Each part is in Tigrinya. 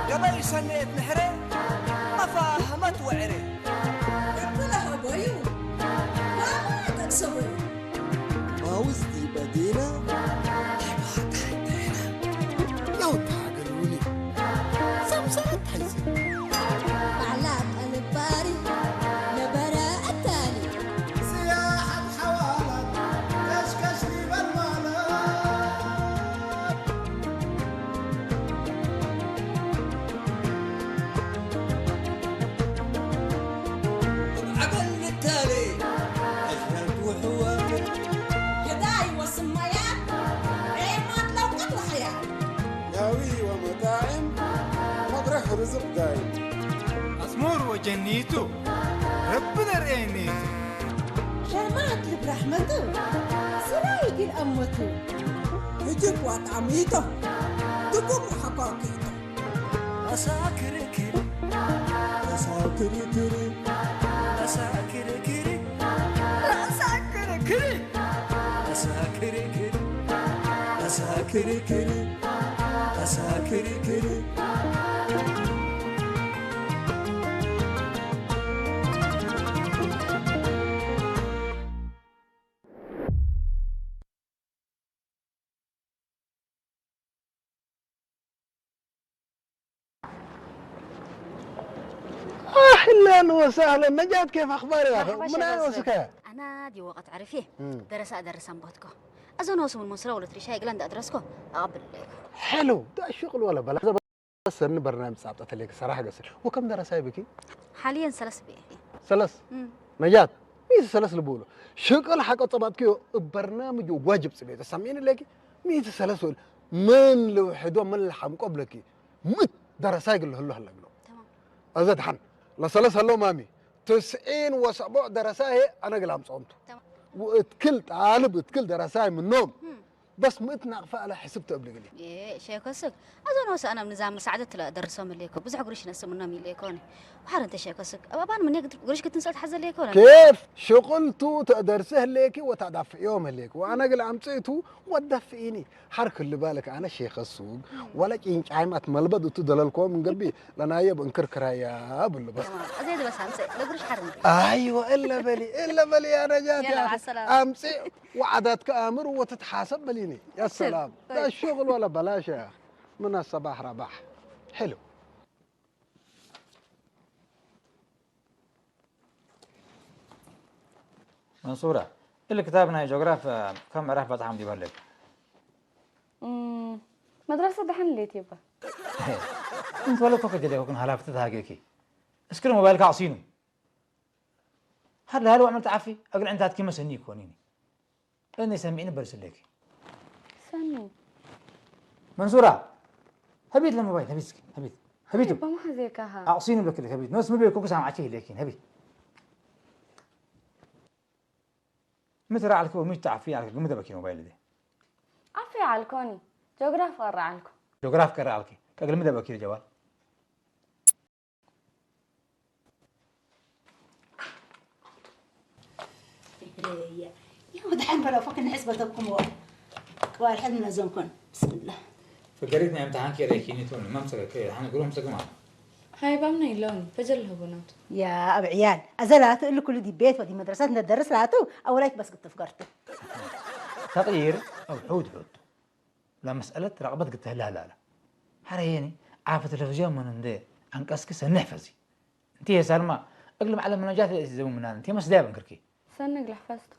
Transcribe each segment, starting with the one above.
ገበይ ሰነየት ምሕረ ኣፋህመት ወዕረ እብለ ሀቦዩ ዋማ ጠቅሰቦዩ ማውዝቲ በዲና ያውታ ገሉኒ ሰምሰረት ሓይዚ ባዕላ ቀልባሪ ነበረ ኣታኒ ስያሓት ሓዋላት ከሽከሽ ሊበል ማለት ኣስሞር ወጀኒቱ ረቢ ነርእየኒቱ ሸማት ልብ ራሕመቱ ስራይ ግን ኣሞቱ ህጅብ ዋጣሚቶ ድጉም ሓኳኪቶ ኣሳክርክር ኣሳክርክር ኣሳክርክር ኣሳክርክር ኣሳክርክር ኣሳክርክር ኣሳክርክር اهلا وسهلا نجاة، كيف اخبارك يا اخي؟ مرحبا من اين شباب. وسكا؟ انا دي وقت عرفي مم. درس ادرس انبوتكو. اظن وسم المنصره ولا تريشاي جلاند ادرسكو اقبل لك. حلو، ده الشغل ولا بلا. بس ان برنامج صعب تليك صراحه قصر. وكم درس هاي بكي؟ حاليا ثلاث بيئه. ثلاث؟ مم. ነጃት፣ ሚእቲ ሰለስ ልብሉ። ሽቅል ሓቀ ጸባጥክዮ እብ በርናምጅ ዋጅብ ጽቤ ተሰሚዕን ለኪ፣ ሚእቲ ሰለስ ወል ምን ልውሕዶ ምን ልሓምቆ ብለኪ፣ ምእት ደረሳይ ግል ህሉ ሃላ ግሎ። ተማም። ኣዘ ድሓን፣ ለሰለስ ሃሎ ማሚ፣ ትስዒን ወሰቦዕ ደረሳይ ኣነ ግል ኣምጽኦም ቱ። ተማም። ወእትክል ጣልብ እትክል ደረሳይ ምኖም። እም። በስ ምእት ናቕፋ ኣላ ሕስብ ተብሊ ግሊ። ኤ፣ ሸኮስክ፣ ኣዞን ወሰኣናም ንዛ መሳዕደት ትለ ደርሶም እሌኮ፣ ብዙሕ ጉርሽ ነስምኖም ኢሌኮኒ። ወሓር እንተ ሸኮስክ፣ ኣብ ኣባን ምን የግድ ጉርሽ ክትንሰል ትሓዘ እሌኮ፣ ኬፍ ሽቕልቱ ተደርሲ ህሌኪ ወታዳፍእዮም ህሌኪ። ወኣነ ግል ኣምጽእቱ ወዳፍኢኒ። ሓር ክል ባልክ ኣነ ሼኸ ሱግ፣ ወላ ጭንጫይም ኣትመልበድ እቱ ደለልኮም እንገቢ፣ ለናየ ብእንክርክራያ ብሉ በስ። ተማም። ኣዘይ ዝበሳ ኣምጽእ፣ ለጉርሽ ሓር እንዲ። ኣይወ፣ እለ በሊ፣ እለ በሊ ያ ነጃት የላ፣ ያ። መዓሰላም። ኣምጽእ። وعدتك أمر وتتحاسب بليني. يا سلام. طيب. ده الشغل ولا بلاش يا أخي. من الصباح رباح. حلو. منصورة، الكتاب ناي جغراف، آه، كم عرف بتعم دي بلد؟ مم، مدرسة دحن ليت يبا. انت ولا فكر جدي وكن هلا فتت هاجيكي. اسكر موبايلك عصينو. هل هل وعملت عفي؟ أقول أنت هتكي مسني كونيني. እኔ ሰሚዕኒ በል ስለኪ። ሰሚ። መንሱራ፣ ህቢት ለሞባይል፣ ህቢት እስኪ፣ ህቢት። ህቢቱ። በማሐዜካሃ። ኣቕሲኑ ብለኪ፣ ህቢት። ኖስ ምቤ ኩኩ ሳምዓኪ ይለኪን፣ ህቢት። ምትራ ዓልኪ ወሚት ተዓፊ ዓልኪ፣ ግምተ በኪ ሞባይል ደ። ዓፊ ዓልኮኒ። ጆግራፍ ቀረ ዓልኩ። ጆግራፍ ቀረ ዓልኪ። ከግልሚ ደበኪ ጀዋል። يا ودحين بلا فكن حسبة تكم و قوال حد من زنكن. بسم الله. فقريت نعم تحن كي ريكيني تون، ما مسك كي، حنا قولهم سكما. هاي بامنا يلون، فجر له بنات. يا أبو عيال، أزلات اللي كل دي بيت ودي مدرسة ندرس لاتو، أولايت بس قد تفقرت. تغيير أو حود حود. ለመስአለት ረቕበት ግተህለ ህላለ። ሐረ የኒ፣ ዓፈ ተለቪዝዮን መን እንዴ አንቀስኪ ሰንሕ ፈዚ። እንቲ የሳልማ፣ እግልም ዓለም መነጃት ዘቡ ምናን፣ እንቲ መስዳያ በንክርኪ። ሰንግ ለሕፈዝቱ።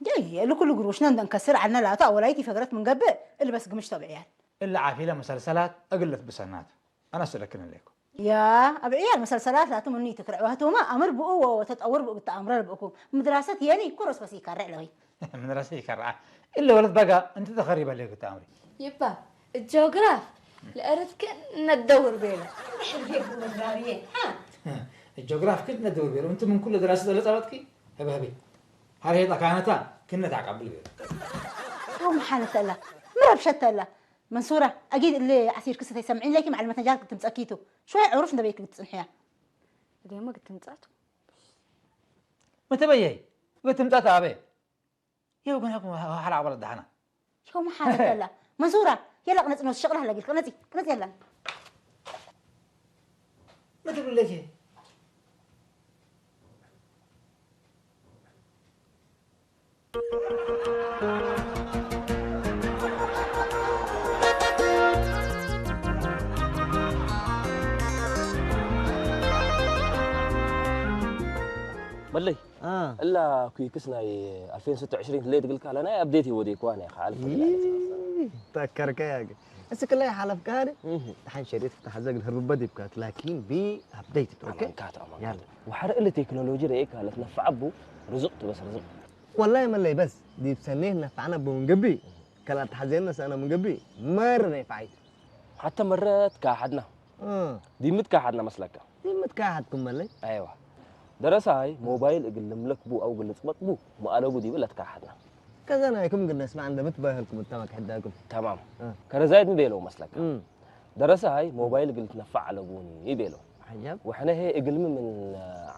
ጀይ፣ እልኩ ልግሩሽና እንደንከስር ዓልና ላቱ አወላይት ይፈግረት ምንገብእ፣ እልበስ ግምሽ ተብዕያል። እለ ዓፊለ መሰልሰላት እግለት ብሰናት። አነስለክን እሌኩ። يا أبعيال مسلسلات لا تمني تكرع وهتوما أمر بقوة وتتأور بقوة أمر بقوة مدرسة يلي كورس بس يكرع لهي. መድረሰ ይከርዓ እለ ወለት በጋ እንት ተኸሪበ ለግታ ኣምሪ ይባ ጆግራፍ ለእረትከ ነደውር ቤለ ጆግራፍ ክድ ነደውር ቤለ እንት ምን ኩለ ድራሰ ለጸበጥኪ ህበ ህበ ሀር ሄጣ ካህነታ ክነት ኣቃብል ቤለ ሸው መሓለተላ ምረብሸተላ መንሱራ ኣጊድ እለ ዓሲር ክስተ ይሰምዒን ለኪ መዓል መተጃር ክትምጸኪቱ ሸወይ ዕሩፍ እንደበይክ ክትጽንሕያ ደሞ ክትምጻቱ መተበየይ ክትምጻት ኣበ يا وكنا حال عبر الدحنا شو محالة لا منصورة يلا قناتي نوس شغلها لقيت قناتي قناتي يلا ما تقول لك إيه؟ መለይ እላ ኩይክስ ናይ ኣልፌን ስተ ዕሽሪን ትለይ ትግልካ ኣላ ናይ ኣፕዴት ይወደ ይኳን እያ ክዓል ፈለላ ተከርከ ያገ እስክላይ ሓለፍካ ደ ተሓን ሸሪት ክትሓዘግ ህርብበት ይብካት ላኪን ቢ ኣፕዴት ኦኬ ኣማንካት ኣማንካት ወሓረ እለ ቴክኖሎጂ ረኤካ ለትነፍዓቡ ርዙቅ ትበስ ርዙቅ ወላይ መለይ በስ ዲብ ሰኔህ ነፍዓና ብውን ግቢ ከላ ተሓዘየና ሰእና ምን ግቢ መር ናይ ፋይት ሓተ መረት ካሓድና ዲምት ካሓድና መስለካ ዲምት ካሓድኩም መለይ ኣይዋ ደረሳይ ሞባይል እግል ልምለክቡ ኣው ግል ጽበጥቡ መኣለቡ ዲብል ኣትካሓድና ከዛ ናይኩም ግን ነስማዕ እንደምትባህልኩም እተመክ ሕዳኩም ተማም ከረዛይት ንቤለው መስለካ እም፣ ደረሳይ ሞባይል እግል ትነፋዕ ኣለቡኒ ይቤለው ዓጃብ ወሕነ ሄ እግልሚ ምን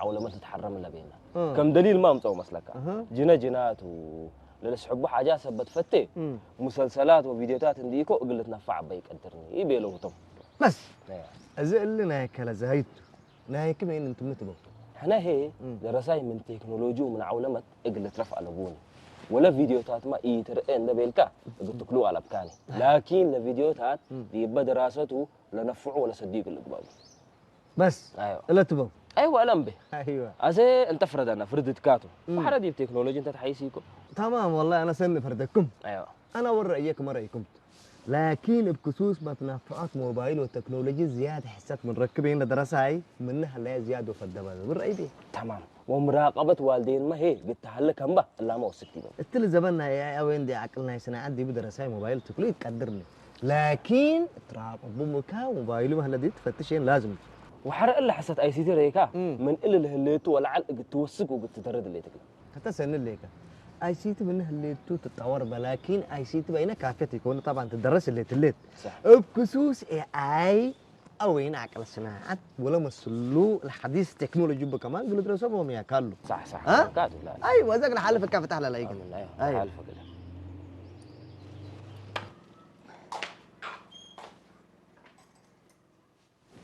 ዓውለመል ትትሓረም ለቤና ከም ደሊል ማ ኣምፀው መስለካ እህ። ጅነ ጅናቱ ለለስሕቡ ሓጃ ሰበት ፈቴ እም፣ ሙሰልሰላት ወቪዲዮታት እንዲኢኮ እግል ትነፋዕ ኣበይ ቀድርኒ ይቤለው ህቶም በስ እዚ እሊ ናይ ከለዛይቱ ናይክም ይን እንትምትበው ሕነ ሄ እም። ደረሳይ ምን ቴክኖሎጂ ምን ዓውለመት እግል ትረፍ ኣለቡኒ ወለ ቪዲዮታትማ ኢትርእ እንደቤልካ እግል ትክልኡ ኣለብካኒ ላኪን ለቪዲዮታት ዲበ ደራሰቱ ለነፍዑ ወለ ሰዲቅ ልግባቡ በስ ኣይዋ እለትበው ኣይዋ ለምቤ ኣይዋ ኣዘ እንተ ፍረዳና ፍርድትካቱ ባሕረ ዲብ ቴክኖሎጂ እንተ ተሓይሲ ይኮ تمام والله أنا سن فردكم ኣይዋ أنا ورا إياكم رأيكم لكن بخصوص ما تنفعات موبايل والتكنولوجيا زيادة حسات من ركب هنا دراسة هاي منها لا زيادة وفدبا من رأيي ተማም ወምራቀበት ዋልዴንማ ሄ ግትሃለ ከምባ እላማ ወስክቲ ነው التل زماننا يا وين دي عقلنا سنة عندي بدرس هاي موبايل تكلو يقدرني لكن تراقب بمكا موبايل ما هلا دي تفتشين لازم ወሓረ እለ ሓሰት ኣይሲቲ ረይካ እም። ምን እለ ለህለየቱ ወለዓል እግትወስክ ወግትደርድ ለይትግል حتى سن ليك اي سي تي من هليتو تتطور بلاكين اي سي تي بينا كافيت يكون طبعا تدرس اللي تليت صح. بخصوص اي اي او هنا عقل صناعه ولا مسلو الحديث تكنولوجي بكمان قلت له سبهم يا كارلو صح صح ها؟ قاعد لا ايوه زقنا حالف كافت على لايك من ايوه أيوة. حالف كده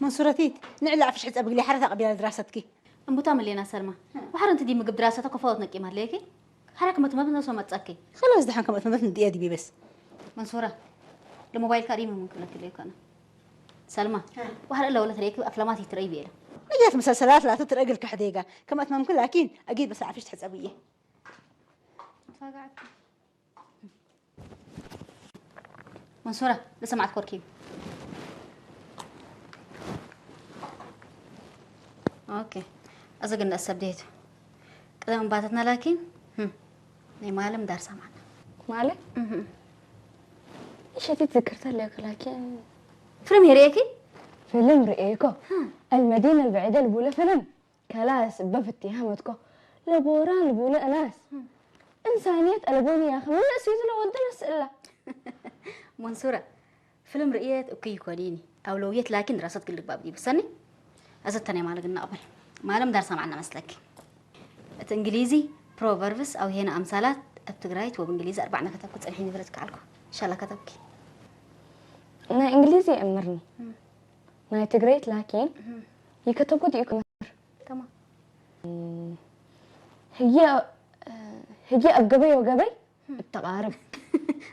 መንሱረቲት ንዕሊ ዓፍሽ ሕፀ ብግሊ ሓረት ኣቐቢላ ድራሰትኪ እምቡታ መሌና ሰልማ ወሓረ እንት ዲ ምግብ ድራሰተ ከፈወት ነቂማ ለይኪ ሓረ ክመትመት ነሶ መጸኪ خلاص دحين كم أتممت ندي أدي بس መንሱራ ለሞባይል ካሪ ምን ክለክ ለይኮነ ሰልማ ወሓረ ለወለት ለይኪ ኣፍላማት ይትረይ ቤለ نجات مسلسلات لا تترقل كحديقة كم أتممكن لكن أكيد بس عفش تحسبيه መንሱራ ለሰማዕት ኮርኪ ኦኬ እዚ ግን ንእሰብ ድሄቱ ቅደም እምባታትና ላኪን ህም፣ ናይ ማለም ዳር ሰማዕና ማለት እሸቲ ትዝክርታ ኣለኪ ላኪን ፍልም ሄርእየኪ ፍልም ርእየኮ المدينة البعيدة البولة فيلم كلاس بفتي همتكو لبوران البولة أناس إنسانية ألبونيا خمنا سيد لو ودنا سئلة መንሱራ ፍልም ርእየት እኩይ ይኮኒኒ ኣውለውየት ላኪን ድራሰት ግልግባብ ዲቡ ሰኒ ኣዘተናይ ማለግ እናቕበል ማለም ዳር ሰማዕና መስለኪ እቲ እንግሊዚ ፕሮቨርብስ ኣው ሄና ኣምሳላት ኣብ ትግራይት ወብ እንግሊዚ ኣርባዕና ከተብኩ ፀንሒ ንብረት ከዓልኩ ሻላ ከተብኪ ናይ እንግሊዝ ይእምርኒ ናይ ትግሬት ላኪን ይከተብኩት እዩ ክምህር ተማም ህየ ህየ ኣብ ገበይ ወገበይ እተቃርብ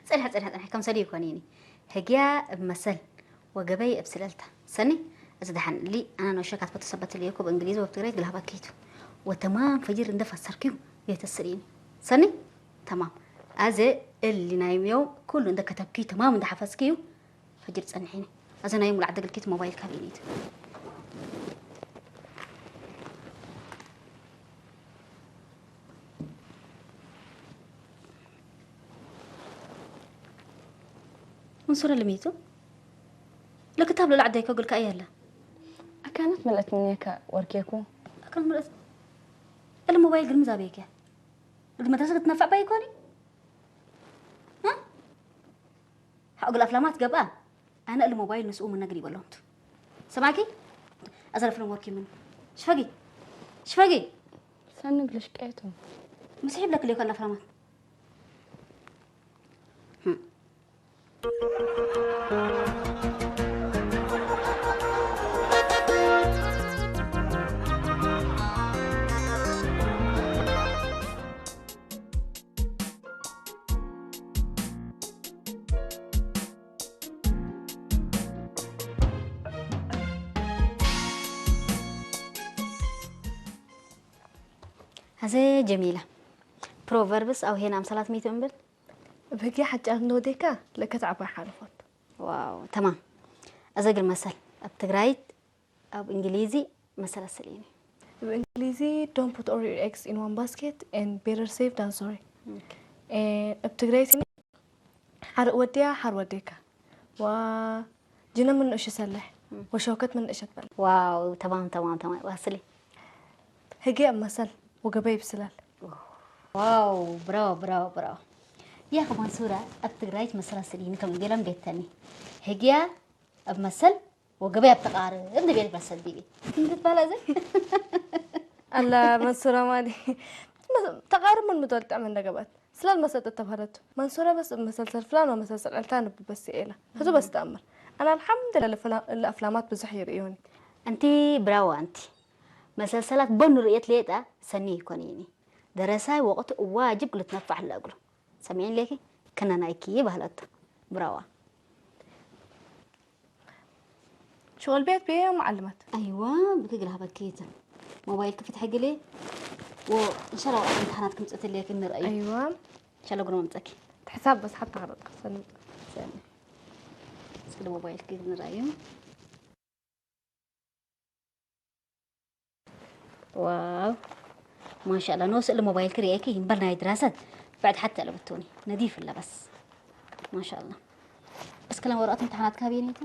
ፅንሐ ፅንሐ ፅንሐ ከም ሰልዩ ይኮን ይኒ ህግያ እብ መሰል ወገበይ እብ ስለልታ ሰኒ እዚ ደሓን እሊ ኣና ነሸካት ፈተሰበት ልየኮ ብእንግሊዝ ወብ ትግራይ ግልሃባ ኪቱ ወተማም ፈጅር እንደ ፈሰርክዩ ቤተስር ይኒ ሰኒ ተማም ኣዘ እሊ ናይ የው ኩሉ እንደ ከተብክዩ ተማም እንደ ሓፈዝክዩ ፈጅር ጸንሒኒ ኣዘ ናይ ሙላዕ ደግልኪት ሞባይል ካብ ይኒት መንሱረ ልሚቱ ለክታብ ልላ ዓዳይ ከጉልካ እያ ኣላ። ኣካናት መለትንየካ ወርኬኩ። ኣካል ምረት እለ ሞባይል ግን ምዛበየከ እለ መድረሰ ክትነፋዕ ባይ ኮኒ ሓቁል ኣፍላማት ገብኣ ኣነ እለ ሞባይል ንስኡ ምነግር ይበሎምቱ ሰማኪ ኣዘረፍሎም ወርኪ ምን ሽፈጊ ሽፈጊ ሰኒ ብለሽቀየቱ ምስሒ ብለክልዮ ከላ ኣፍላማት هذا جميلة. Proverbs أو هنا أمثلات ميتو أمبل. ብህጊ ሓጫር ንወዴካ ለከት ዓባይ ሓለፎት ዋው ተማም። እዚ ግን መሰል ኣብ ትግራይት ኣብ እንግሊዚ መሰል ኣሰልኢኒ። ብእንግሊዚ don't put all your eggs in one basket and better safe than sorry ኣብ ትግራይት ሓርእ ወዲያ ሓር ወዴካ ዋ ጅነ ምንእሽ ሰለሕ ወሸውከት ምንእሸት በል ዋው ተማም ተማም ተማም ዋስሊ ህጊ ኣብ መሰል ወገበ ይብስላል ዋው ብራው ብራው ብራው ያኸ ማንሱራ ኣብ ትግራይት መሰል ኣሰልኢኒ ከም ገለም ቤተኒ ህጊያ ኣብ መሰል ወገበይ ኣብ ተቃርብ ንቤት መሰል ዲቢ እንዴት ባላ ዘይ ኣላ መንሱራ ማዲ ተቃርብ ምን ምትወል ጥዕም እንደገባት ስላል መሰጥ እተባህለቱ መንሱራ በስ መሰልሰል ፍላን ወመሰልሰል ዕልታ ንብበስ ኤላ ህዙ በስ ተኣምር ኣና ኣልሓምዱላ ለፍላ- ለኣፍላማት ብዙሕ ይርእዮኒ እንቲ ብራዋ እንቲ መሰልሰላት በኑ ርእየት ሌጣ ሰኒ ይኮንኒ ደረሳይ ወቅቱ ዋጅብ ክልትነፋሕ ለእግሉ ሰሚዕን ሌኪ ክነናይኪ ባህለቱ ብራዋ ሽغل ቤት ብየ معلمات ኣይዋ ብክግል ሃበኪ ሞባይል ክፍትሐ ግሌ ወእንሻላ ወቅት امتحانات ክምፅእትለኪ ንርአዩ أيوة እንሻላ ጉርመ ምፀኪ تحساب بس حتى غلط خسرني እስክሊ ሞባይል ክግል ንርአዩ ዋው ማሻላ ኖ ስእሊ ሞባይል ክርእየኪ እምበር ናይ ድራሰት بعد حتى لبتوني نظيف اللبس ما شاء الله እስከ ለም ወረቀት امتحانات ካበየነይቱ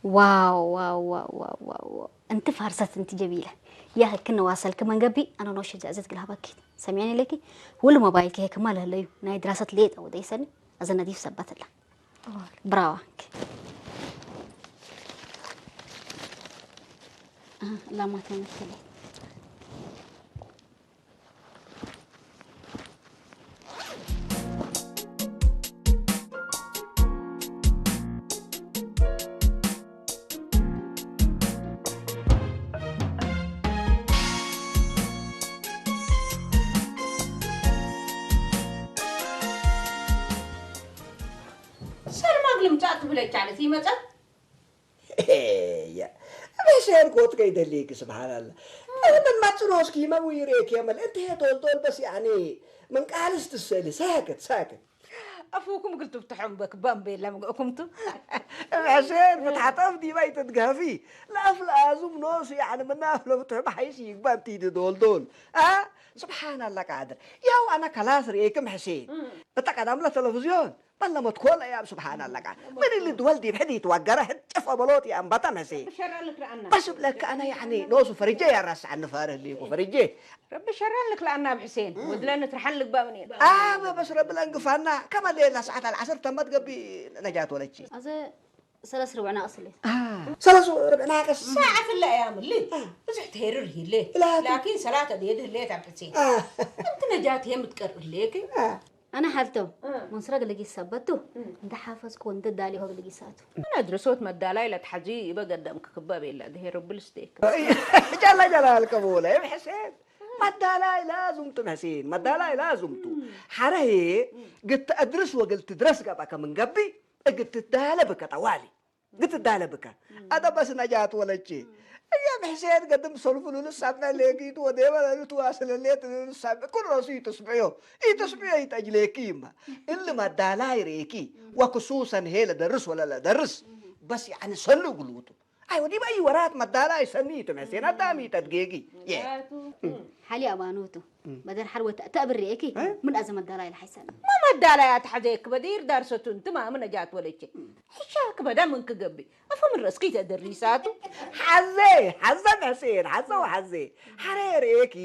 ዋው ዋው ዋው ዋው ዋው ዋው እንቲ ፋርሰት እንቲ ጀቢለ ያኸ ክንዋሰልክ መንገቢ ኣነ ኖሽ ጃዘት ግልሃባኪ ሰሚያኒ ለኪ ሁሉ ሞባይል ከሄ ከማል ህለዩ ናይ ድራሰት ሌጠ ወደይሰኒ ኣዘ ነዲፍ ሰባትላ ብራዋ ላማት መመሰለይ ሰልማ ግልምጫ ትብለቻለስ ይመፀት እያ እበሸር ኮት ከይደልይኪ ስብሓን ኣላ እምን ማፅኖስኪ መውይሬክ የመል እንተ ቶልቶል በስ ያኒ ምን ቃልስ ትሰሊ ሳክት ሳክት ኣፉኩም ግልቱ ብትሖም በክባም ቤላ ምግእኩምቱ እበሸር ብትሓጠፍ ዲባይ ትትጋፊ ላፍ ለኣዙም ኖስ ያኒ ምናፍ ለብትሑ ብሓይሽ ይግባ እንቲዲ ዶልዶል አ ስብሓን ኣላ ቃድር ያው ኣና ከላስ ርኤክም ሕሴን እታ ቀዳምላ ተለቪዝዮን በለመት ኮለ ያብ ስብሓን ኣለቃ ምን ልድወል ዲብ ሕድ ይትዋገረ ሕድ ጭፍ በሎት የእንበጠ መሴ ሸራ ልክልኣና በስ ብለካ ኣነ ያኒ ኖሱ ፈሪጀ ያራስዓኒ ፈርህ ሊኩ ፈሪጀ ረቢ ሸራን ልክልኣና ኣብ ሕሴን ወድለን ትርሓን ልግባእ ምን ኣበ በስ ረቢ ለንግፋና ከመ ሌላ ሰዓት ኣልዓስር ተመት ገቢ ነጃት ወለቺ ኣዘ ሰለስ ርብዕና ቅስሌት ሰለሱ ርብዕና ቀስ ሳዓት ላ እያ ምሊ ብዙሕ ትሄርር ሂለ ላኪን ሰላት ኣድየድ ህሌት ኣብ ሕሴን እንቲ ነጃት የምትቀር እሌክ ኣነ ሓፍቶም መንስራ ግልጊስ ሰበቱ እንተ ሓፈዝኩ እንተ ዳሊሆ ግልጊሳቱ ኣነ ድርሶት መዳላይ ለትሓዚ ይበገደም ክክበብ የለ ድሄር ብል ስቴክ ጃላ ጃላ አልቀበወላ ይም ሕሴን መዳላይ ላዙምቱ ሕሴን መዳላይ ላዙምቱ ሓረሄ ግትአድርስ ወግል ትድረስ ገባ ከምንገቢ እግትዳለ ብከ ጠዋሊ ግትዳለ ብከ ኣደ በስ ነጃት ወለቼ እያም ሕሴን ገድም ሰልፉ ልልሳብና ሌጊቱ ወዴበ ለልትዋስለሌት ልልሳብ ኩል ረሱ ይትስብዕዮ ይትስብዕዮ ይጠጅሌኪ ይማ እሊ መዳላይ ሬኪ ወክሱሰን ሄ ለደርስ ወለ ለደርስ በስ ያኒ ሰሉ ግሉቱ ኣይወዲባይ ወራት መዳላይ ሰኒ ትመስል ኣዳሚ ተድጌጊ። የ። ሓሊ ኣባኖቱ በደር ሓር ወተ ተብሬ እኪ ምን ኣዘ መዳላይ ለሓይሰን መዳላይ ኣትሓዘ ክበዲር ዳርሰቱ እንትማ ምን ኣጃት ወለቼ ሕሻ ክበዳ ምን ክገቢ ኣፎ ምን ረስኪ ተደሪሳቱ ሓዘ ሓዘ መሴን ሓዘ ወሓዘ ሓረ ርእየኪ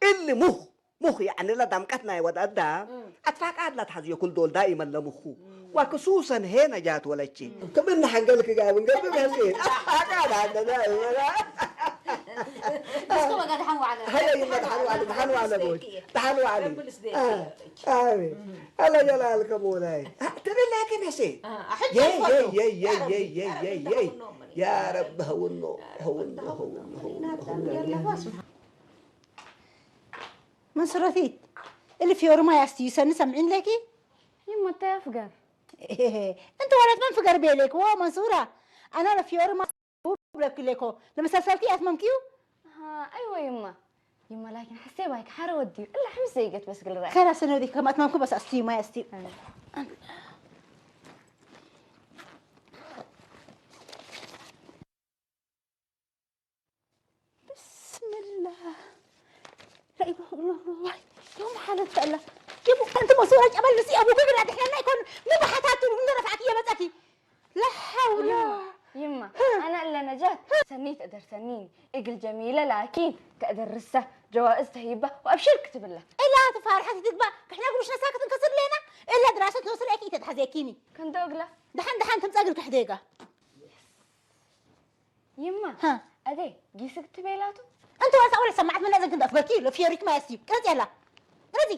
እሊ ሙኽ ሙኽ ያዕኒ ለዳምቀት ናይ ወድ ኣዳም ኣትፋቃድ ላትሓዝዮ ኩል ዶል ዳኢመን ለሙኹ ዋክሱሰን ሄ ነጃት ወለቺ ክምን ሓንገል ክጋብን ገብም ያስኤን ኣትፋቃድ ኣለ ዳኢመን እስከ በጋ ደሓን ዋዕለ ሀለይመ ደሓን ዋዕለ ደሓን ዋዕለ ቦይ ደሓን ዋዕለ ኣቤ ኣለ ጀላል ከሞላይ ትብለኪ መሴ የይ የይ የይ የይ የይ የይ የይ ያ ረቢ ሀውኖ ሀውኖ ሀውኖ ሀውኖ ሀውኖ መንሱረቲት እሊ ፊዮሪ ማይ ኣስትዩ ሰኒ ሰምዒን ለኪ ይመታ ያፍገር እንተ ወለት መን ፍገር ቤሌክ ወ መንሱራ ኣና ለፊዮሪ ማይ ብለክ ሌኮ ለመሳሰልቲ ኣትመምኪዩ ኣይወ ይማ ይማ ላኪን ሕሴ ባይክ ሓረ ወዲዩ እላ ሕምስ ዘይገት በስግል ራ ከላ ሰነዲ ከማት ማምኩ በስ ኣስትዩ ማይ ኣስትዩ ብስምላህ لا إله إلا الله يوم حالة الله يبو أنت مصورة جبل بس يا أبو كبر هذا إحنا نكون مبحثات ونرفعك يا متأكي لا حول ይማ ኣነ እለ ነጃት ሰኒ ተደርሰኒ እግል ጀሚለ ላኪን ተደርሰ ጀዋእዝ ተሂባ ወኣብሽር ክትብላ إلا تفارحت تتبع إحنا قمشنا ساكت نكسر لنا إلا دراسة نوصل أكيد تتحزيكيني كنت أقلع دحن دحن تمساقل كحديقة ይማ ኣደይ ጊስግ ትቤላቱ እንተ ዋልታ ወለ ሰማዓት መላ ዘንክ እንዳትበኪ ለፊዮሪክ ማያስቲ ቅረጽ ያላ ቅረጺ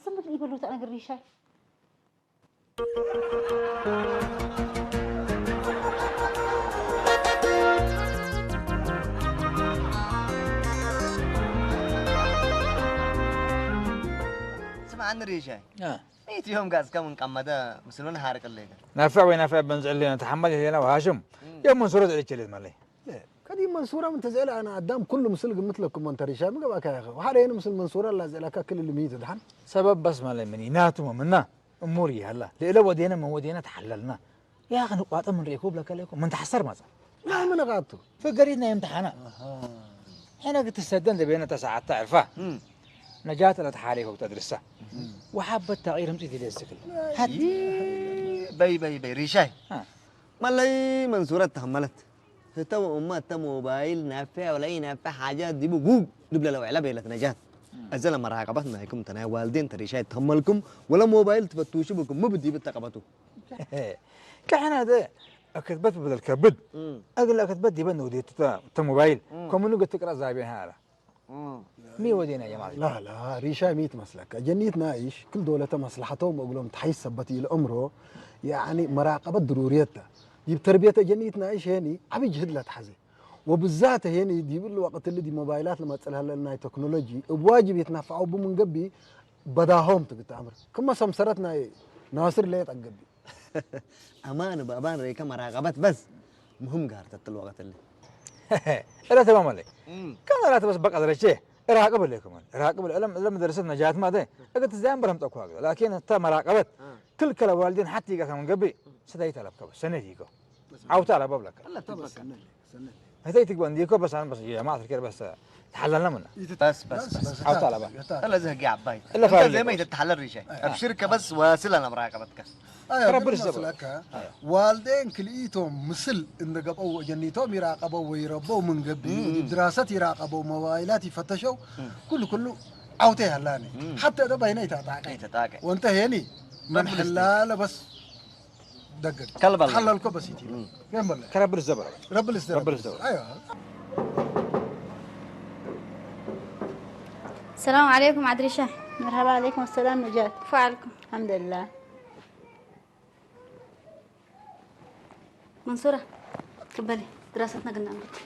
ዝም ብትል ይበሉ ተነግር ይሻል ስምዓኒ ሪሻይ ኢትዮም ጋዝ ከም እንቀመደ ምስሉን ሓርቅለይ ናፍዕ ወይ ናፍዕ በንዝዕል ተሓመል የሌና ወሃሽም የሙን ሱረት ዕልችልት መለይ ከዲም መንሱራ ምን ተዘለ ኣነ ኣዳም ኩሉ ምስል ግምት ለኩም መንተ ሪሻ ምገባካ ያኸ ወሓደ የነ ምስል መንሱራ ላ ዘላካ ክልል ምይት ድሓን ሰበብ በስ መለይ ምን ይናቱ መምና እሙር ይሃላ ለእለ ወዴነ መወዴነ ተሓለልና ያኸ ንቋጠ ምን ርኢኩ ብለከለይኩ ምን ተሓሰር ማጻ لا من غاتو فقريتنا يوم امتحانات حين قلت السدن دبينا تسعة تعرفه نجاة لا تحالي فوق تدرسه وحابة تغيير متي دي السكل هدي بي بي بي ريشاي مالي منصورة تحملت هتو أمة تموبايل نافع ولا ينافع حاجة دي بقوق دبل لو علب يلت نجاة أزل مراقبتنا هيكم تناي والدين تريشاي تحملكم ولا موبايل تفتوشي بكم مو بدي بتقبتو كحنا ده أكتبت بدل كبد أقول أكتبت دي بنو دي تا موبايل كم نقول تقرأ زابين هذا مي ودينا يا مالك لا لا ريشا ميت مسلك جنيت نايش كل دولة مصلحتهم أقولهم تحيس سبتي الأمره يعني مراقبة ضروريتها يب تربية جنيت نايش هني عبي جهد لا تحزي وبالذات هني دي بالوقت اللي دي موبايلات لما تسألها لنا تكنولوجي بواجب يتنفعوا بمن قبي በዳሆም ትግቲ ኣምር ክመ ሰምሰረት ናይ ናስር ለየት ኣገቢ ኣማን በእባን ረይከ መራቀበት በስ ሙህም ጋር ተትል ወቀት ለ እለ ተማም ኣለ ከም ራት በስ በቃ ደረቼ ራቅብ ለኩም ራቅብ ለም ለም ደርሰት ነጃት ማደ እግት ዛም በረም ጠኳ ላኪን ተ መራቀበት ክልከለ ዋልዲን ሓቲ ይጋ ከም ገቢ ስዳይ ተለብከ ሰነት ይጎ ዓውታ ለበብ ለከ هتيتك بنديكو بس انا بس يا ما اذكر بس تحللنا منه بس بس بس حاولت على بقى الا زهق يا عباي الا فاهم زي ما يتحلل ريشه ابشرك بس واسل انا مراقبتك ايوه ربنا يسلك والدين كليتهم مثل ان قبوا جنيتهم يراقبوا ويربوا من قبل دراسات يراقبوا موبايلات يفتشوا كل كله عوتي هلاني حتى ده بيني تتاكي وانت هيني من حلال بس دقق كلب الله. حلل كبسيتي كمل كرب الزبر رب الزبر رب الزبر ايوه السلام عليكم عدريشة مرحبا عليكم السلام نجاة فعلكم الحمد لله منصورة قبلي دراستنا قلنا عمرك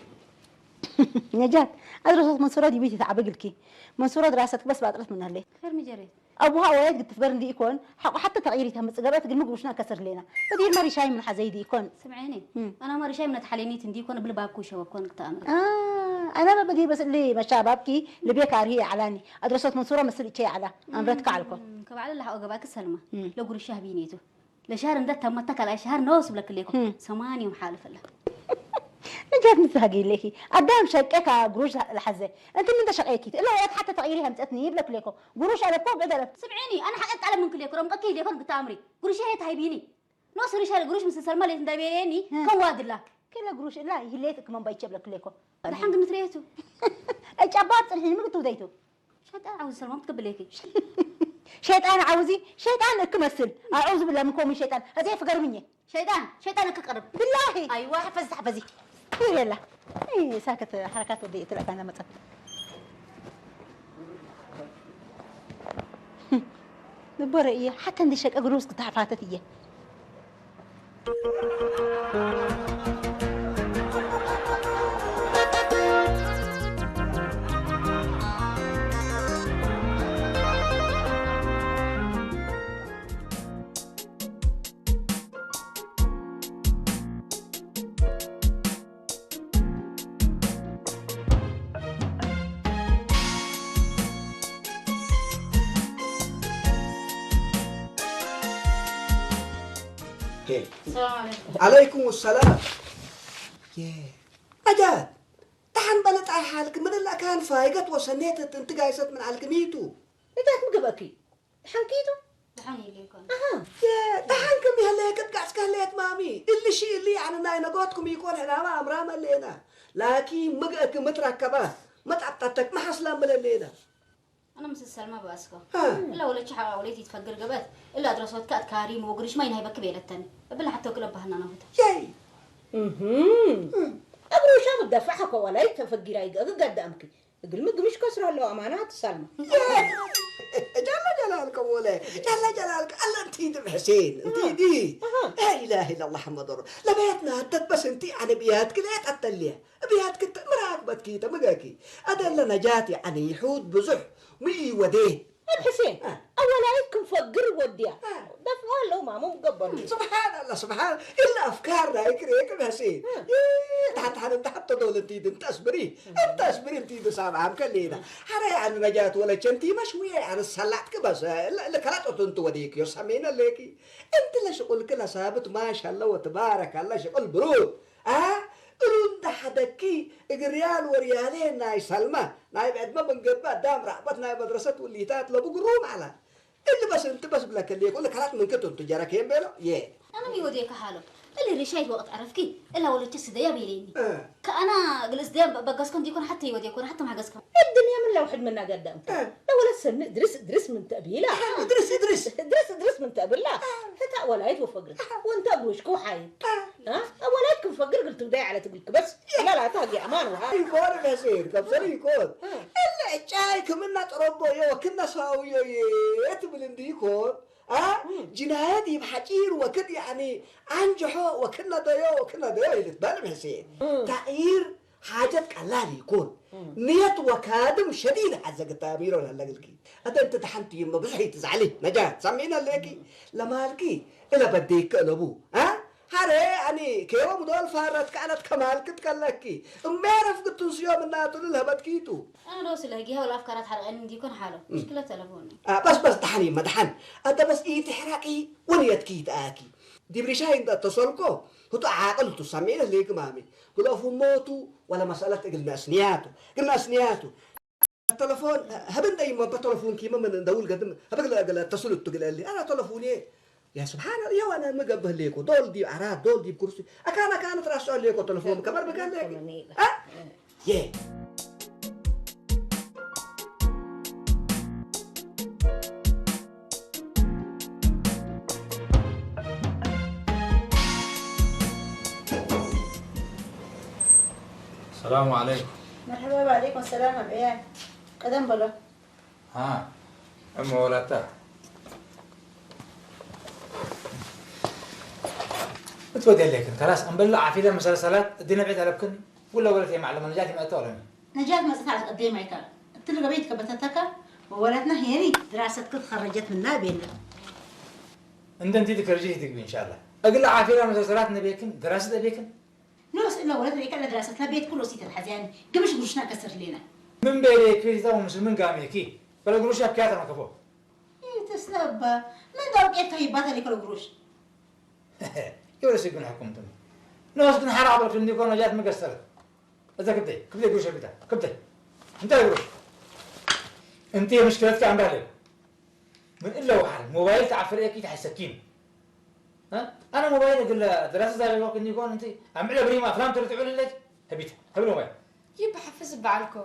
نجاة أدرست منصورة دي بيتي تعبقلكي منصورة دراستك بس بطلت منها ليه خير مجريت أبوها وياك قلت فقر دي يكون حق حتى تغيير تهم صغرت قلنا قروشنا كسر لنا بدي ما ريشاي من حزي دي يكون سمعيني أنا ما ريشاي من تحليني تندي يكون بلا باكو شو كون كتامر آه أنا ما بدي بس اللي ما شبابكي اللي بيك هي علاني أدرست منصورة مثل شيء على أمرتك علكم كبعد الله أوجبك السلمة لو قروش شهبينيتو ለሻር እንደ ተመታ ካልኣይ ሻር ነውስ ብለክሌኩም። ሰማንዮም ሓልፍላ። ነጃት ምሳጊ ኢለኪ ኣዳም ሸቀካ ግሩሽ ለሓዘ። እንት ምን ተሸቀኪ እላ ያት ሓተ ተቂሪ ከምጸትኒ ይብለክሌኮ። ግሩሽ ኣለኮ ብዕደለት። ስምዒኒ ኣነ ሓቀ ቃለ ምን ክሌኮ ሮም ቀኪ ሌኮን ግታምሪ። ግሩሽ ይሄ ታይቢኒ። ኖስ ሪሻል ግሩሽ ምስ ሰልማ ሌት እንዳቤኒ ከዋድላ። ከለ ግሩሽ እላ ይህሌት እክመን ባይቸ ብለክሌኮ። ደሓን ግን ትሬቱ። እጫባት ጽንሒ ምግቱ ዘይቱ። ሸጣ ዓውዝ ሰልማ ክትብል ሌኪ። ሸይጣን ዓውዚ ሸይጣን እክመስል። ኣዑዝ ብላ ምን ኮሚ ሸይጣን። እዚ ፍገርምኝ። ሸይጣን ሸይጣን እክቀርብ። ብላሂ። ኣይዋ። ፈዚ ፈዚ። ይላ። ሳከት ሓረካት ወደ ይትለካ እንዳመጸት። ንቦረ እየ ሓተ እንዲ ሸቀ ግሩስ ክትሓፋተት እየ። ሰላም ዓለይኩም። ዓለይኩም ሰላም። የ፣ ኣጃት፣ ደሓን በለጣ ይሓልክ፣ ምንላ ካን ፋይገት ወሰኔት እንትጋይሰት ምን ዓልክ ሚቱ። እታት ምግበኪ፣ ደሓን ኪቱ? ደሓን ኢሉ ይኮን። ኣሃ። የ፣ ደሓን ክም ይህለ ቅጥቃጽ ከህለየት ማሚ። እልሺ እሊ ያዕኒ ናይ ነጎትኩም ይኮን ሕናማ ኣምራ መሌና። ላኪ ምግእክ ምትረከባ፣ መጣጣተክ መሓስላ ምለሌና። ኣነ ምስ ሰልማ በኣስከ። እ። እላ ወለች ሓቃ ወለይቲ ትፈግር ገበት። እላ ኣድረሶትካ ኣትካሪ መወግርሽ ማይ ናይ በክብ የለተን። እብላ ሓቶ ክለባህና ናሁታ። የይ። እህም። እግሩ ሻም ደፋሕ ከወላይ ተፈጊራ ይገግ ገዳምክ። እግል ምግምሽ ከስራ ለው ኣማና ትሳልማ። ጀላ ጀላልከ ወለ። ጀላ ጀላልከ። ኣላ እንቲዲ ብሕሴን። እንቲዲ። ኣሃ። ላ ኢላሃ ኢላላህ መሐመድ ረ-፣ ለበያትና ኣደት በስ እንቲ ኣነ ብያትክ ለየት ኣተልየ። ብያትክ ምራክ በትኪ ተመገኪ። ኣደለ ነጃት ያዕኒ ይሑድ ብዙሕ ምይ ወዴ። ኣብ ሕሴን፣ እ። ኣወላይት ክንፈግር ወድያ። እ። ደፍዋ ኣለዉ ማሞም ገበሩ። ስብሓን ኣላ፣ ስብሓን። ኢላ ኣፍካር ናይ ክሬ ቅን ሕሴን። እ። ይ-፣ ታሕት ሓደ እንተ ሓቶ ደውል እንቲድ እንተስብሪ። እንተስብሪ እንቲድ ሳብ ዓም ከሌና። ሓረ ያዕኒ ነጃት ወለቸ እንቲ መሽውየ ያዕኒ ሰላጥክ በሰ። ለ-፣ ለከላጦት እንት ወዴክ ዮ ሰሜነ ሌኪ። እንቲ ለሽቁልክ ለሳብት ማሻላ ወትባረካላ ሽቁል ብሩክ። ኣ፣ እሉ እንዳ ሓደኪ እግርያል ወርያሌ ናይ ሰልማ፣ ናይ ብዕድመ መንገባ ዳም ራዕበት ናይ መድረሰት ውሊታት ለብግሩ ማዕላ። እሊ በስ እንቲ በስ ብለከ ሌኮ ለካላት ምንክት እንቱ ጀረከ የም ቤሎ፣ የ። ኣነ ሚወዴ ከሃሎ፣ እሊ ርሻይት ወቅት ዕረፍኪ፣ እላ ወለች ስደያ ቤሌኒ። እ። ከኣና ግልጽ ደያ በጋስኮ እንዲኮን ሓተ ይወዴ ኮን ሓተ ማገስከ። እድንያ ምን ለውሕድ ምና ገዳም። እ። ለወለት ሰኒ እድርስ እድርስ ምን ተቢላ። እድርስ እድርስ። እድርስ እድርስ ምን ተብላ። እ። ህታ ወላይት ወፈግር። እ። ወንታ ግሮሽኮ ሓይ። እ። እ? ኣወላይት ክንፈግር ግል ትብዳይ ዓለ ትብል ክበስ። ላላታ ጊ ኣማን ውሃ። ይኮን ከሴር፣ ከብሰር ይኮን። እ። እለ ጫይ ክምና ጥረቦ ዮ ክና ሳውዮ የ ትብል እንዲ ይኮን። አ? እ። ጅናየት ይብ ሓጪር ወክድ ያኒ ኣንጅሖ ወክና ደዮ ወክና ደዮ ይልት በል ሕሴን። እ። ታኢር ሓጀት ቀላል ይኮን። እ። ንየት ወካድም ሸዲድ ሓዘ ግታሚሮ ለለግልኪ። ኣተ እንተ ተሓንቲ ይመ ብዙሕ ይትዛዕሊ። ነጃት፣ ሰሚዕና ኣለኪ። ለማልኪ እለ በዴከ እለቡ። አ? ሃረ ኣኒ ኬሮም ዶል ፋረት ከኣለት ከማልክ ትከለኪ። እሜረፍ ክትንስዮ ምናቱሉ ለበትኪቱ። ኣነ ዶ ስለ ህጊ ሀውል ኣፍካራት ሓርቀኒ እንዲኮን ሓሎ። እ። ምሽክለ ተለፎን። አ፣ በስ በስ ደሓን ይመ ደሓን። ኣተ በስ ኢትሕራቂ ወንየትኪ ይትኣኪ። ዲብሪሻይ እንተ ተሰልኮ ህቶ ዓቅል ቱ ሰሚዕነ ለግማሚ። ግለፉ ሞቱ ወላ መሰለት እግል ነስንያቱ። እግል ነስንያቱ። ተለፎን፣ ህብ እንደ ይሞ በተለፎን ኪመ ምን እንደውል ገድም፣ ህብ እግለ እግለ ተስሉት ትግለሊ። ኣና ተለፎን የ፣ ያ ስብሓን፣ ያ ዋና ምግብ ህሌኮ፣ ዶል ዲብ ዓራት፣ ዶል ዲብ ኩርሲ። ኣካን ኣካን ትራስዖ ሌኮ ተለፎን ከበር ብገለ። አ? የ። ሰላሙ ዓለይኩም። መርሐባ፣ ወዓለይኩም ሰላም። ኣብ ዕያል ቀደም በሎ። ሃ፣ እሞ ወላታ። እትወደለክን፣ ከላስ፣ እምበል ዓፊለ መሰለሰላት፣ እዲ ነብዒት ኣለብክን፣ ውለ ወለት የማዕለመ ነጃት ይመእተው ኣለኒ። ነጃት መጽእታ ኣትቀደም ኣይካል። እትል ገበይት ከበተተካ፣ ወወላትና ሄኒ ድራሰት ክትኸረጀት ምና ቤለ። እንደ እንቲድ ከርጂ ይትግቢ፣ ኢንሻአላህ። እግል ዓፊራ መሰልሰላት ነበየክን፣ ድራሰት ነበየክን? ኖስ እለ ወለት ርእከ ለድራሰት ለቤት ኩሎ ሲተ ተሓዚያን፣ ግምሽ ጉርሽና ከስር ሌና። ምን ቤለ ክሪታ ወምስል ምን ጋሜኪ? በለ ጉርሽ ኣብኪያ ተመከፎ። ይትስለባ፣ ምን ዳውቄት ከይባታ ሊከሎ ጉርሽ። يولسي يكون حكم تم. ناس كن حرام لك اللي يكون جات مقصرة. إذا كبدي، كبدي قروش بدا، كبدي. أنت قروش. أنت مشكلتك عم بالي. من إلا واحد، موبايل تعفر إياك يتحسكين. ها؟ أنا موبايل أقول له دراسة زي الوقت إني يكون أنت عم على بريمة أفلام ترى تعمل لك. هبيت، هبل موبايل. يبا حفز بعلكو.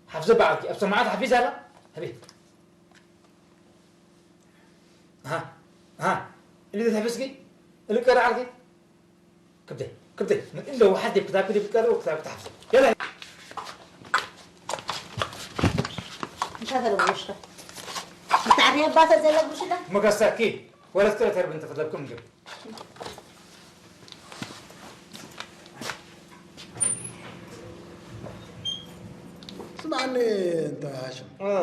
حفز بعلكي، أبسر معاه تحفيز هلا؟ هبيت. ها؟ ها؟ اللي تحفزكي؟ اللي قرأ عليكي؟ كبدي، كبدي، من إلا واحد يبكي تاكل يبكي وكتاب تحفز. يلا. مش هذا المشكلة. أنت عارف يا باسل زي لك مش ده؟ مقصر كي؟ ولا تكره ترى بنت فضلكم قبل. ስምዓኒ እንተ ሃሽም። እ።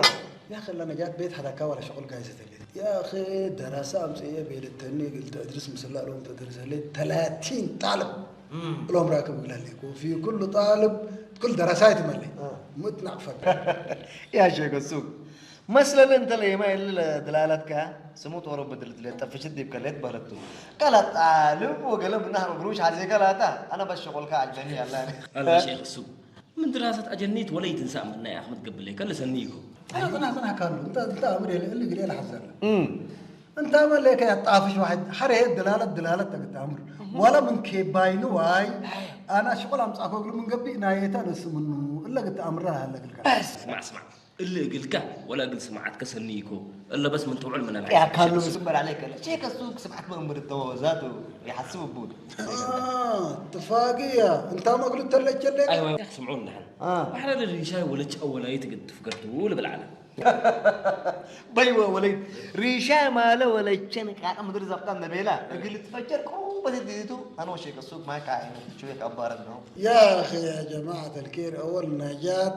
ያኺ፣ ለነጃት ቤት ሓዳካ ዋላ ሸቑል ጋይዘት የለን። ያኺ፣ ደራሲ ኣምጽኤ ቤለተኒ፣ ግልተ እድሪስ ምስላ እሎም ተደርሰለይ፣ ተላቲን ጣልብ እም። እሎም ራክብ እግላለይ። ኮፊ ኩሉ ጣልብ፣ ኩል ደራሳይ ትመለይ። እ። ሙት ናቕፈት። ያ ሸገ ሱቅ። መስለለ እንተ ለየማ የለ ድላለትካ ስሙ ጦሮ ብድል ድሌት ጠፍሽት ዲብ ከሌት በረቱ። ቀላት ጣልብ ወገለ ብናህ መግሩሽ ሓዜ ከላታ፣ ኣነ በሸቆልካ ኣጀኒ ያላ። الله شيخ السوق. من دراسة أجنيت وليت إنسان من نايا أحمد قبل لي كل سنيكو. أنا أنا أنا كان أنت أنت أمر يلي اللي قليل حزنا. أمم. أنت أمر ليك يا طافش واحد حريه دلالة دلالة تقت أمر. ولا من كيباين واي. أنا شغل أمس أكو من قبي نايتا نس منه إلا قلت أمر هلا قلت. بس اسمع، اسمع. اللي قلت ولا قلت سمعت كسنيكو إلا بس من طول من العيش. يا كانوا يسبر عليك. شيك السوق سمعت من أمر الدواء ذاته يحسب بود. آه، اتفاقية. أنت ما قلت لك جلك؟ أيوة، أيوة، سمعونا نحن. آه. وحنا الريشاي ولج أول آية قد فكرتوا ولا بالعالم. بيوة ولج. ريشاي ماله ولج شن كان أمر زبطان نبيلا. قلت فجر كوبا ديتو. أنا وشيك السوق ما كاين. شوية أبارد نو. يا أخي يا جماعة الكير، أول نجاة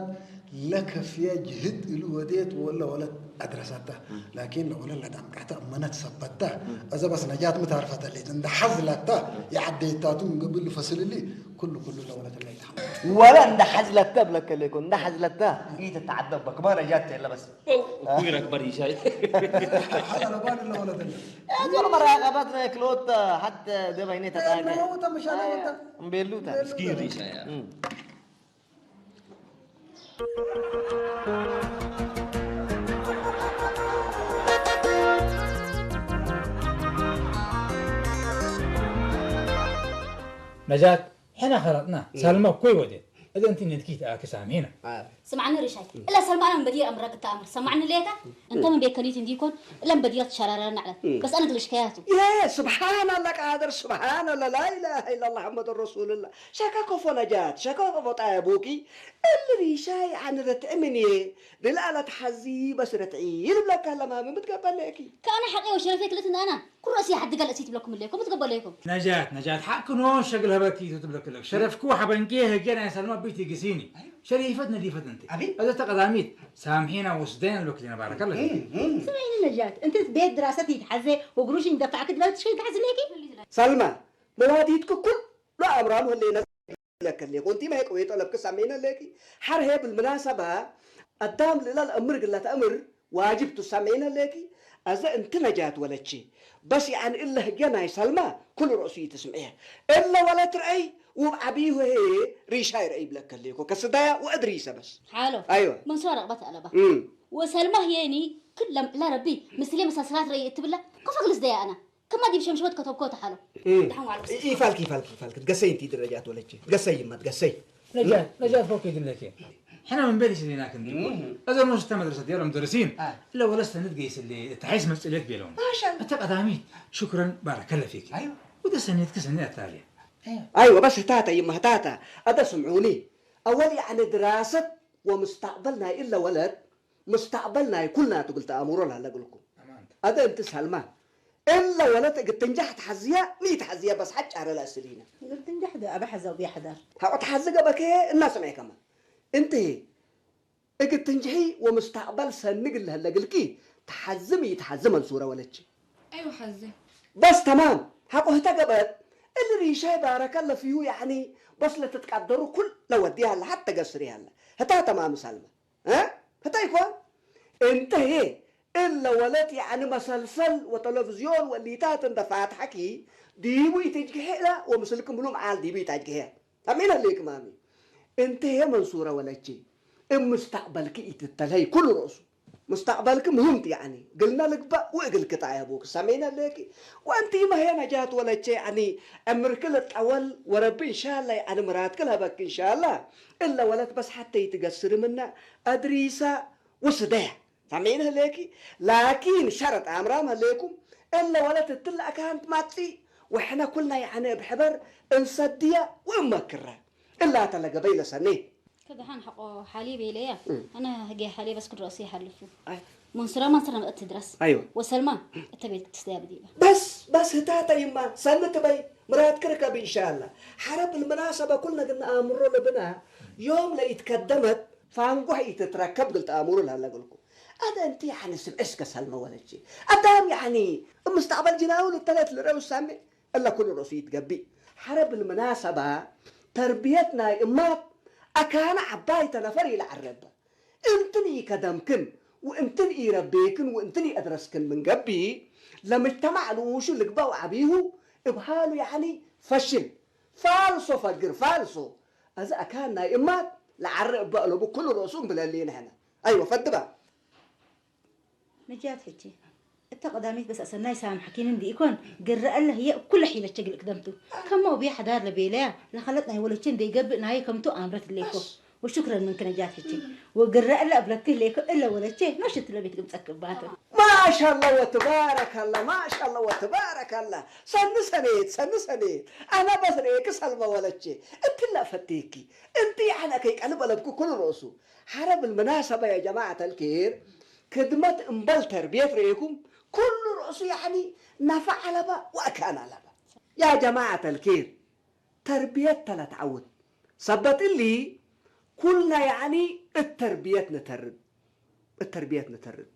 لك في جهد الوديت ولا ولد أدرسته. لكن لو ولد أمكحته أمنت ثبته. إذا بس نجاة متعرفة اللي عند حزلته يعدي تاتو من قبل فصل لي. كل، كل لو ولد الله يتحمل. ولا عند حزلته بلك اللي يكون، عند حزلته. إيه تتعذب بك، ما نجاة إلا بس. أوه، كوينك بري شاي. حتى لو بان إلا ولد الله. يا زول مراقبتنا كلوت حتى ده بيني تتاقى. ما هو تم شاي وانت. مبيلوتا. مسكين ريشة يا. مم. نجاة، حنا خلطنا. سلمى كوي ودي. إذا أنت ندكيت آكس عمينا. ስምዓኒ ሪሻይ፣ እላ ሰልማ ኣነ ምን በዲር ኣምረክ ተኣምር፣ ሰማዕኒ ሌታ፣ እንተ ምን ቤት ከሊት እንዲኮን፣ እላ ምን በዲር ትሸራረር ናዕለት። እም። በስ ኣነ ግልሽ ከያቱ። يا سبحان الله قادر، سبحان الله، لا إله إلا الله محمد رسول الله. ሸካ ኮፎ ነጃት፣ ሸካ ኮፎ ጣያ ቡኪ፣ እል ሪሻይ ኣነ ረትዕ ምን እየ፣ ድልኣላ ተሓዚ በስ ረትዒ ይልብለካ ለማሚ ምትገበለኪ። ከኣነ ሓቂ ወሸረፌ ክልት እንዳና፣ ኩረሲ ሓዲ ገልእሲ ትብለኩም እለኩም፣ ምትገበለኩም። ነጃት፣ ነጃት፣ ሓቂ ኖ ሸግል ሀበኪ ትብለክለክ። ሸረፍኩ ሓበንኪ ህጌ ናይ ሰልማ ቢት ይግሲኒ። ሸሪፈት ነዲፈት እንት። ኣቤት። እዛ ተቀዳሚት ሳምሒና ወስደን ሎክ ዲና ባረከ ኣለኪ። እም፣ እም። ስምዒኒ ነጃት፣ እንተ ቤት ድራሰት ይትሓዘ ወግሩሽ እንደፋዕክ ድላው ትሽከይ ትሓዝ ለኪ? ሰልማ፣ መዋዲትኩ ኩሉ ኣምራም ህሌነ ለከሌ ኮንቲ ማይ ቀዌ ጠለብክ ሳምዒነ ለኪ። ሓር ሄ ብልምናሰባ ኣዳም ልላ ልእምር ግላ ተእምር ዋጅብ ትሳምዒነ ለኪ። ኣዘ እንቲ ነጃት ወለቺ። በስ ያዕኒ እለ ህገ ናይ ሰልማ ኩሉ ርእሱ ይትስምዕየ። እለ ወለት ረአይ ውብ ዓብዪ ሆሄ ሪሻ ይረአይ ብለከ ኣለኮ። ከስዳያ ወእድሪ ይሰበስ። ሓሎ። ኣይወ። መንሱራ ረቕበት ኣለባ። እም። ወሰልማ ህየኒ ክለም ዕላ ረቢ ምስሌ መሳሰላት ረኢ እትብላ ከፈግልስ ደያ ኣና። ከማ ዲብ ሸምሸወት ከተብኮ ተሓሎ። እም። ደሓን ዋልኩ። ይ-፣ ይፋልክ፣ ይፋልክ፣ ይፋልክ። ትገሰይ እንቲ ደረጃት ወለቼ። ትገሰይ ይማ፣ ትገሰይ። ነጃት፣ ነጃት ፎክ ይድለኬ። ሕና ምን በል ይስሊና ክንዲ። እም። እዞ ሞስተ መድረሰት የሎም ደርሲን። አ። እለ ወለስ ተንት ገይስሌ፣ እተ ሓይስ መጽሌት ቤሎም። ማሻ። እተ ቀዳሚት፣ ሽኩረን ባረከለ ፊክ። ኣይዋ። ወደ ሰኔት ከሰኔ ኣታልያ። ኣይዋ፣ በስ ህታታ ይማ ህታታ። ኣደ ስምዑኒ። ኣወል ያዕኒ ድራሰት ወምስተቅበል ናይ እለ ወለድ፣ ምስተቅበል ናይ ኩልና ትብል ተኣምሮ ላለ እግልኩም። ኣማን። ኣደ እንቲ ሰልማ። እለ ወለድ እግትንጃሕ ተሓዝያ፣ ኒ ተሓዝያ በስ ሓጭ ኣረላ እስሊና። እግትንጃሕ ደ ኣበ ሓዛው ቢያሕዳር። ሃቆ ተሓዚ ገበከ እናስምዐ ከማ። እንቲ እግትንጅሒ ወምስተቅበል ሰንግ ለህለ እግልኪ ተሓዝም ይተሓዝም ኣልሱረ ወለች። ኣይወ ሓዘ። በስ ተማም። ሓቆ ህተ ገበት። እል ሪሻይ ባረከ ለፍዩ ያዕኒ በስ ለትትቃደሩ ኩል ለወዲያ ለሓት ተገስሪ ያለ። ህታ ተማም ሰልማ። እ? ህታ ይኮን? እንተ ሄ እለ ወለት ያዕኒ መሰልሰል ወተለፍዝዮን ወሊታት እንደ ፋትሐኪ ዲቡ ኢትጅግሔ እላ ወምስልኪ ምሉእ መዓል ዲቡ ኢታጅግሔ። ታሚን ህሌኪ ማሚ። እንተ ሄ መንሱረ ወለቼ እም ሙስታቅበልኪ ኢትተልሀይ ኩሉ ርእሱ። ሙስታቅበልኪ ምህምት ያዕኒ ግልና ልግባእ ወእግልኪ ጣየቡክ ሰሜን ህሌኪ። ወእንቲ መሄ ነጃት ወለቼ ያዕኒ ዕምርኪ ልጠወል ወረቢ እንሻላ ያዕኒ ምራትኪ ልሀበኪ እንሻላ። እለ ወለት በስ ሐተ ኢትገስሪ ምና አድሪሳ ወስደያ። ሰሚዕኒ ህሌኪ ላኪን ሸረጥ ኣምራም ህሌኩም እለ ወለት እትለ ኣካንት ማጺ ወሕነ ኩልና ያዕነ ብሕበር እንሰድያ ወእመክረ እላ ተለገበይ ለሰኔ። ከደሓን ሓቆ ሓሊብ ኢለያ። ኣነ ህገ ሓሊብ እስክድ ረእሱ ይሓልፉ ኣይ። መንሱራ ማንስራ መእት ትድረስ ኣይወ። ወሰልማ እተ ቤት ትስተያ ብዲባ በስ በስ ህታተ ይማ ሰኒ ትበይ ምራት ክርከብ ኢንሻላ። ሓረብ ልመናሰበ ኩል ነግና ኣእምሮ ለብና ዮም ለኢትከደመት ፋንጓህ ኢትትረከብ ግልጥ ኣእምሮ ላለገልኩ ኣደ እንቲ ያኒ ስብዕስ ከሰልመ ወለች ኣዳም ያኒ እምስተቅበል ጅናው ልተለት ልረው ሳሜ እለ ኩሉ ርእሱ ይትገቢ። ሓረብ ልመናሰባ ተርብየት ናይ እማት ኣካና ዓባይ ተነፈር ኢለ ዓረበ። እንትን ኢከደምክን ወእንትን ኢረቤክን ወእንትን ኢአድረስክን ምን ገቢ ለምጅተማዕ ልኡሹ ልግባው ዓቢሁ እብሃሉ ያዕኒ ፈሽል ፋልሶ ፈግር ፋልሶ። እዚ ኣካን ናይ እማት ለዓረ እባ እለቡ ኩሉ ርእሱ እምብለሊ ንሕነ ኣይወ ፈድባ ነጃት ሕጂ እተ ቀዳሚት በስ ኣሰናይ ሳምሐኪን እንዲ ኢኮን ግረ ኣለ ህየ ኩለ ሒለቸ ግልቅ ደምቱ ከሞ ብየ ሓዳር ለቤለያ ለኸለት ናይ ወለችን ደይገብእ ናየ ከምቱ ኣምረት ሌኮ ወሽክረን ምንክ ነጃት ሕጂ ወግረ ኣለ ኣብለክ ሌኮ እለ ወለቼ መሽት ለቤት ግምጸክ ባተ ማሻላ ወትባረካላ ማሻላ ወትባረካላ። ሰኒ ሰኔት ሰኒ ሰኔት። ኣና በስ ርኤክ ሰልመ ወለቼ እትላ ፈቴኪ እንቲ ያዕነ ከይቀልብ ኣለብኩ ኩሉ ርእሱ ሓረብ ልመናሰባ ያ ጀማዓት ኣልኬር ክድመት እምበል ተርብየት ርኤኩም ኩሉ ርእሱ ያዕኒ ናፋ ዓለባ ወኣካን ኣለባ። ያ ጀማዓት ኣልኬር ተርብየት ተለትዓውት ሰበት እሊ ኩልና ያዕኒ እተርብየት ንተርብ እተርብየት ንተርብ